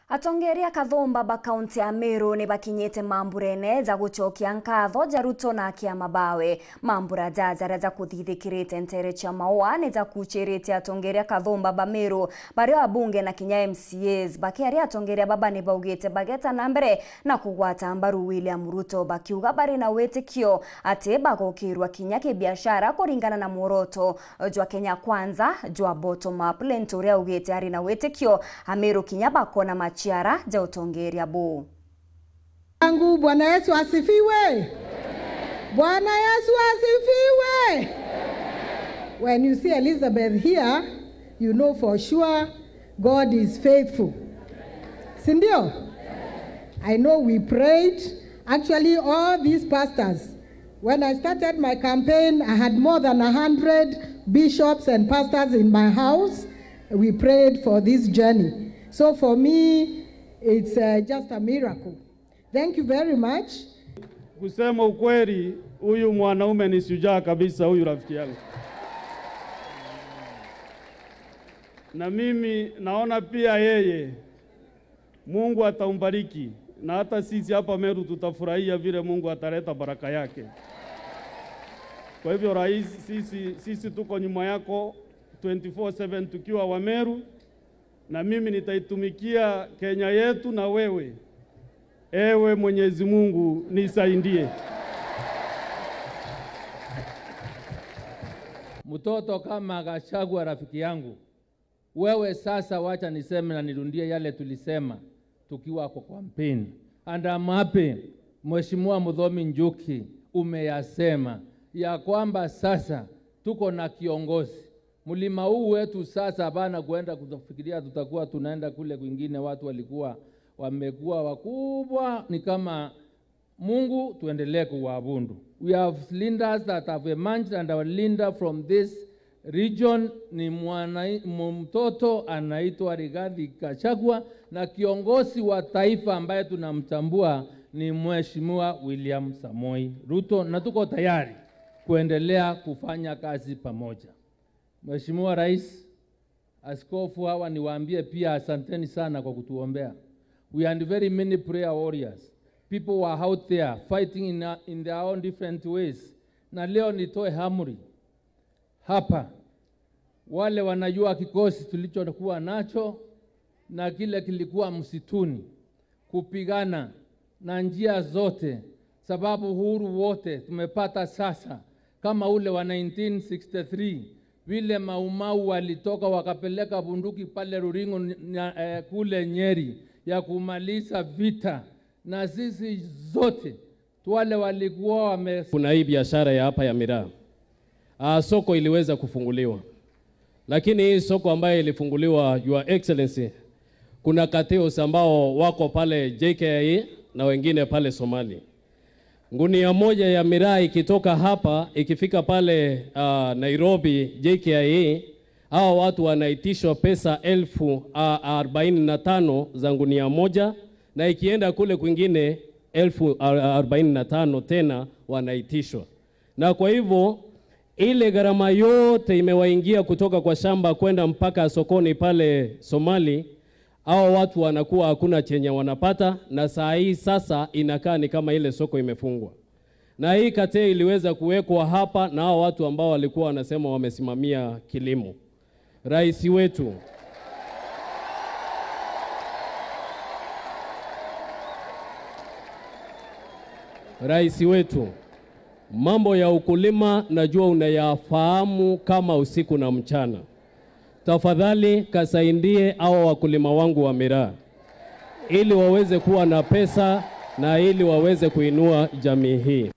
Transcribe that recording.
Atongeria Kathomba ba kaunti ya Meru ni bakinyete mamburene za guchokia nkatho ja Ruto na kiama bawe. Mambura jaja ja kuthithikirite ntere cha maua ni za kuchirite atongeria Kathomba ba Meru bario abunge na kinya MCAs bakiaria atongeria baba ni baugite bageta na mbere na kugwata mbaru William Ruto bakiuga bari na witikio ati bagokirwa kinya kibiashara kuringana na muoroto jwa Kenya Kwanza jwa bottom up lentoria ugite ari na witikio Ameru kinya bakona machiara ja utongeria bu. Angu Bwana Yesu asifiwe. Bwana Yesu asifiwe. When you see Elizabeth here, you know for sure God is faithful. Sindio? I know we prayed. Actually, all these pastors, when I started my campaign, I had more than 100 bishops and pastors in my house. We prayed for this journey. So for me, it's just a miracle. Thank you very much. Kusema ukweli, huyu mwanaume ni shujaa kabisa, huyu rafiki yangu. Na mimi naona pia yeye, Mungu atambariki. Na hata sisi hapa Meru tutafurahia vile Mungu ataleta baraka yake. Kwa hivyo rais, sisi tuko nyuma yako 24/7 tukiwa wa Meru. Na mimi nitaitumikia Kenya yetu na wewe. Ewe Mwenyezi Mungu nisaidie. Mtoto kama Gachagua rafiki yangu, wewe sasa wacha niseme na nirudie yale tulisema tukiwa kwa campaign. And I'm happy Mheshimiwa Muthomi Njuki umeyasema ya kwamba sasa tuko na kiongozi. Mlima huu wetu sasa bana kuenda kufikiria tutakuwa tunaenda kule kwingine, watu walikuwa wamekuwa wakubwa, ni kama Mungu tuendelee kuwaabudu. We have leaders that have emerged, and our leader from this region ni mtoto anaitwa Rigathi Gachagua, na kiongozi wa taifa ambaye tunamtambua ni Mheshimiwa William Samoei Ruto, na tuko tayari kuendelea kufanya kazi pamoja. Mheshimiwa Rais, askofu hawa niwaambie pia asanteni sana kwa kutuombea. We are very many prayer warriors. People were out there fighting in their own different ways. Na leo nitoe amri hapa. Wale wanajua kikosi tulichokuwa nacho na kile kilikuwa msituni kupigana na njia zote, sababu uhuru wote tumepata sasa kama ule wa 1963 vile Maumau walitoka wakapeleka bunduki pale Ruringo kule Nyeri ya kumaliza vita, na sisi zote wale walikuwa wame. Kuna hii biashara ya hapa ya miraa. Soko iliweza kufunguliwa. Lakini hii soko ambayo ilifunguliwa, Your Excellency, kuna cartels ambao wako pale JKIA na wengine pale Somali. Ngunia moja ya miraa ikitoka hapa ikifika pale Nairobi JKIA, hao watu wanaitishwa pesa 45,000 za ngunia moja, na ikienda kule kwingine 45,000 tena wanaitishwa. Na kwa hivyo ile gharama yote imewaingia kutoka kwa shamba kwenda mpaka sokoni pale Somali, hao watu wanakuwa hakuna chenye wanapata, na saa hii sasa inakaa ni kama ile soko imefungwa. Na hii kate iliweza kuwekwa hapa na hao watu ambao walikuwa wanasema wamesimamia kilimo. Rais wetu, mambo ya ukulima najua unayafahamu kama usiku na mchana. Tafadhali kasaidie hao wakulima wangu wa miraa ili waweze kuwa na pesa na ili waweze kuinua jamii hii.